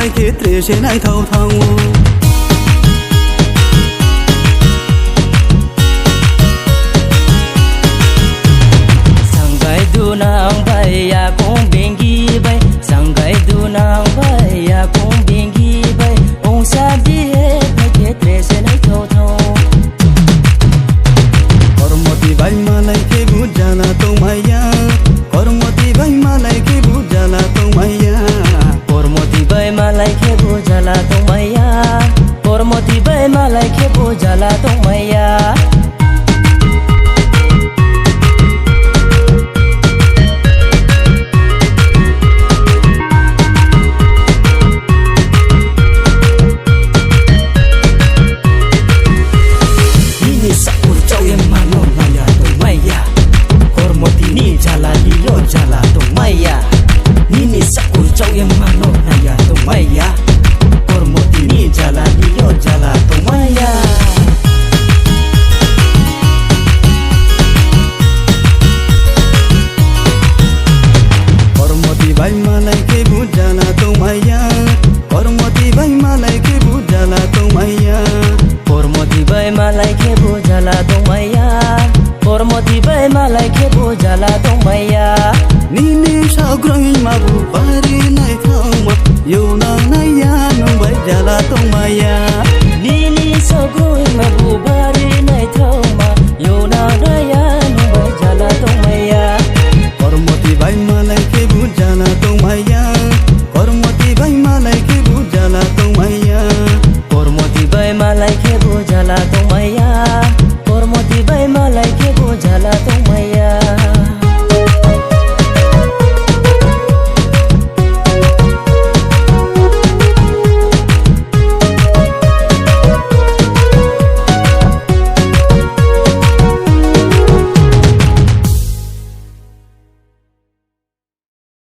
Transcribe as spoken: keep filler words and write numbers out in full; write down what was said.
Khe tre se naithok thango. Sangkai dunang bai yakung bengi bai, sangkai dunang bai yakung bengi bai, ongsa di he phaikhe tre se naithok thango. Kormoti bai malai khe bujala tongmaya, Kormoti bai malai khe bujala tongmaya. Kormoti bai malai khe bujala tongmaya. Kormoti bai malai khe bujala tongmaya.